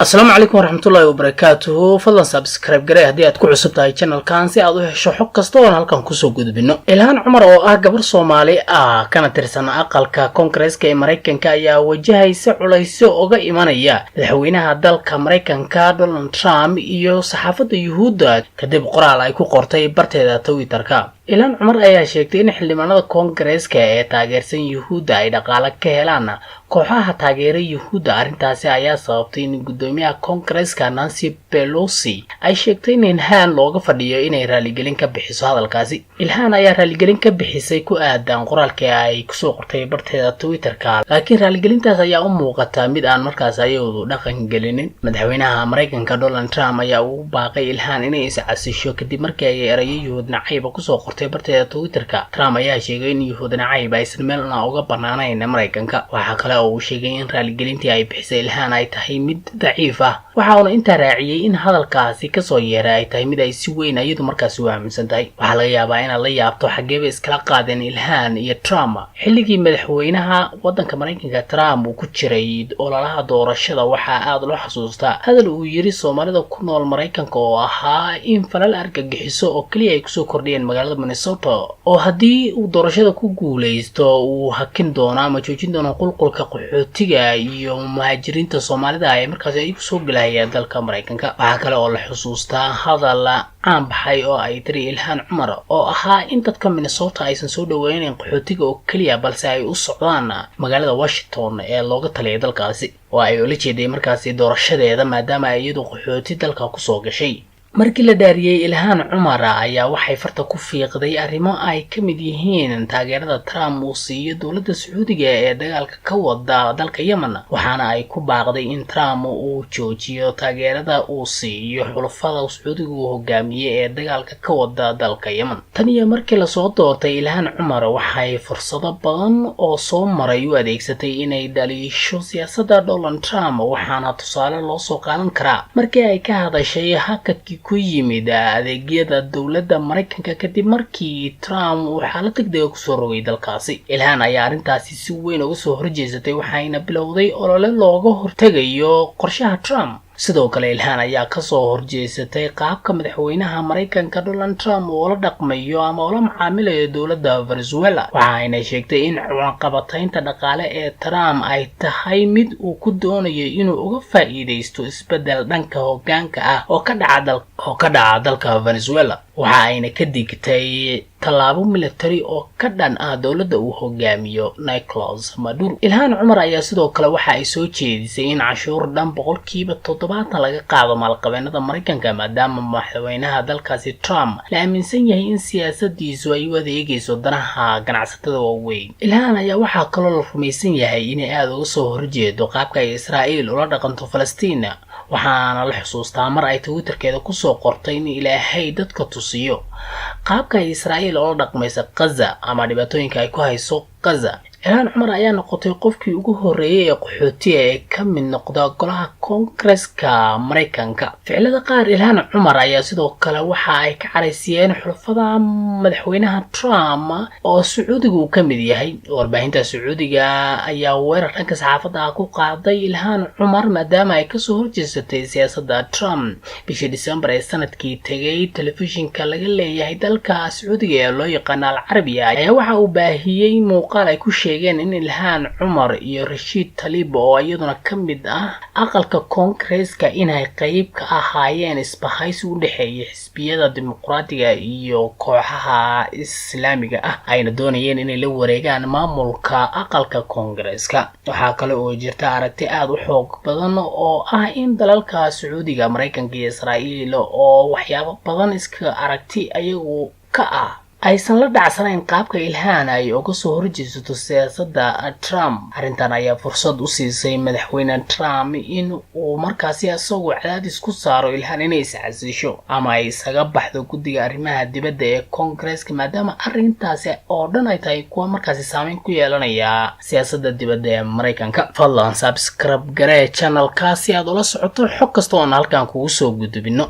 Asalaamu calaykum waraxmatullaahi wabarakaatuhu. Fadlan subscribe garee haddii aad ku cusub tahay channelkan, si aad u hesho xog kasta oon halkan kusoo gudbino. Ilhaan Cumar oo ah gabar Soomaali ah kana tirsan aqalka Koongareeska ee Maraykanka ayaa wajahaysa culaysyo oga imanaya madaxweynaha dalka Maraykanka Donald Trump iyo saxaafadda Yuhuudda, kadib qoraal ay ku qortay barteeda Twitterka. Ilhaan Cumar ayaa sheegtay in xildhibaanada Koongareeska ee taageersan Yuhuudda ay dhaqaale ka helaan kooxaha taageera Yuhuudda. Arrintaasi ayaa sababtay in guddoomiyaha Koongareeska Nancy Pelosi ay sheegtay in Ilhaan looga fadhiyo inay raaligelin ka bixiso hadalkaasi. Ilhaan ayaa raaligelin ka bixisay ku aadan qoraalkii ay kusoo qortay barteeda Twitterka, laakiin raaligelintaas ayaa u muuqata mid aan markaas ayadu dhaqan gelinin. Madaxweynaha Maraykanka Donald Trump ayaa ugu baaqay Ilhaan inay iscasisho kadib markii ay erayo Yuhuud nacayba kusoo qortay barteeda Twitterka. Trump ayaa sheegay in Yuhuud nacayb aysan meelna uga banaanayn Maraykanka. Waxaa kale oo uu sheegay in raaligelintii ay bixisay Ilhaan ay tahay mid daciif ah. Waxa uuna intaa raaciyey in hadalkaasi kasoo yeeray ay tahay mid ay si weyn iyadu markaasi u aaminsan tahay. Waxaa laga yaabaa inaad la yaabto xageeba iskala qaadeen Ilhaan iyo Trump. Xilligii madaxweynaha waddanka Maraykanka Trump uu ku jiray ololaha doorashada, waxaa aada loo xasuustaa hadal uu yiri Soomaalida ku nool Maraykanka oo ahaa in falal argagixiso oo keliya ay kusoo kordhiyeen magaalada Minnesota, oo haddii uu doorashada ku guuleysto uu hakin doono ama joojin doono qulqulka qaxootiga iyo muhaajiriinta Soomaalida ee markaasi ay kusoo gelahayaan dalka Maraykanka. Waxaa kale oo la xusuustaa hadal caan baxay oo ay tiri Ilhaan Cumar oo ahaa in dadka Minnesota aysan soo dhaweynayn qaxootiga oo keliya, balse ay u socdaan magaalada Washington ee looga taliyay dalkaasi, oo ay ula jeeday markaasi doorashadeeda, maadaama ay iyadu qaxooti dalka kusoo gashay. Markii la dhaariyey, Ilhaan Cumar ayaa waxay farta ku fiiqday arrimo ay ka mid yihiin taageerada Trump uu siiyo dowladda Sacuudiga ee dagaalka ka wada dalka Yemen, waxaana ay ku baaqday in Trump uu joojiyo taageerada uu siiyo xulafada Sacuudiga uu hogaamiyey ee dagaalka ka wada dalka Yemen. Tan iyo markii lasoo doortay, Ilhaan Cumar waxay fursado badan oo soo maray u adeegsatay inay dhaliisho siyaasadda Donald Trump, waxaana tusaale loo soo qaadan karaa markii ay ka hadashay hakadkii ku yimid adeegyada dowladda Maraykanka kadib markii Trump uu xaalad degdega kusoo rogay dalkaasi. Ilhaan ayaa arrintaasi si weyn uga soo horjeesatay, waxayna bilowday olole looga hortegayo qorshaha Trump. Sidoo kale, Ilhaan ayaa kasoo horjeesatay qaabka madaxweynaha Maraykanka Donald Trump uu la dhaqmayo ama ula macaamilayo dowladda Venezuela, waxa ayna sheegtay in cunaqabataynta dhaqaale ee Trump ay tahay mid uu ku doonayo inuu uga faa'iidaysto isbeddel dhanka hoggaanka ah oo ka dhaca dalka Venezuela. Waxa ayna ka digtay tallaabo military oo ka dhan ah dowladda uu hogaamiyo Nicolas Maduro. Ilhaan Cumar ayaa sidoo kale waxa ay soo jeedisay in cashuur dhan 70% laga qaado maalqabeenada Maraykanka, maadaama madaxweynaha dalkaasi Trump la aaminsan yahay in siyaasadiisu ay u adeegayso danaha ganacsatada waaweyn. Ilhaan ayaa waxaa kaloo la rumaysan yahay inay aada uga soo horjeedo qaabka ay Israa'iil ula dhaqanto Falastiin, waxaana la xusuustaa mar ay Twitterkeeda kusoo qortay in Ilaahay dadka tusiyo qaabka ay Israa'iil ula dhaqmaysa Gaza ama dhibaatooyinka ay ku hayso Gaza. Ilhaan Cumar ayaa noqotay qofkii ugu horreeyay ee qaxootiga ee ka mid noqda golaha Koongareska Maraykanka. Ficilada qaar Ilhaan Cumar ayaa sidoo kale waxa ay ka caraysiyeen xulafada madaxweynaha Trump oo Sacuudiga uu ka mid yahay. Warbaahinta Sacuudiga ayaa weerar dhanka saxaafadda ah ku qaaday Ilhaan Cumar, maadaama ay kasoo horjeesatay siyaasadda Trump. Bishii December ee sanadkii tegay, telefishinka laga leeyahay dalka Sacuudiga ee loo yaqaano Al Carabiya ayaa waxa uu baahiyey muuqaal ay ku sheegeen in Ilhaan Cumar iyo Rashiid Taliib, oo iyaduna ka mid ah aqalka Koongareeska, inay qeyb ka ahaayeen isbahaysi u dhexeeya xisbiyada Dimuqraadiga iyo kooxaha Islaamiga ah, ayna doonayeen inay la wareegaan maamulka aqalka Koongareeska. Waxaa kale oo jirta aragti aada u xoog badan oo ah in dalalka Sacuudiga, Maraykanka iyo Israa'iil, oo waxyaabo badan iska aragti ayagu ka ah, aysan la dhacsanayn qaabka Ilhaan ay uga soo horjeesato siyaasadda Trump. Arrintan ayaa fursad u siisay madaxweyne Trump in uu markaasi isagu cadaadis ku saaro Ilhaan inay iscasisho ama ay isaga baxdo guddiga arrimaha dibadda ee Koongareeska, maadaama arrintaasi oo dhan ay tahay kuwa markaasi saameyn ku yeelanaya siyaasadda dibadda ee Maraykanka. Fadlan subscribe garee channelka si aad ula socoto xog kasta oon halkan kugu soo gudbino.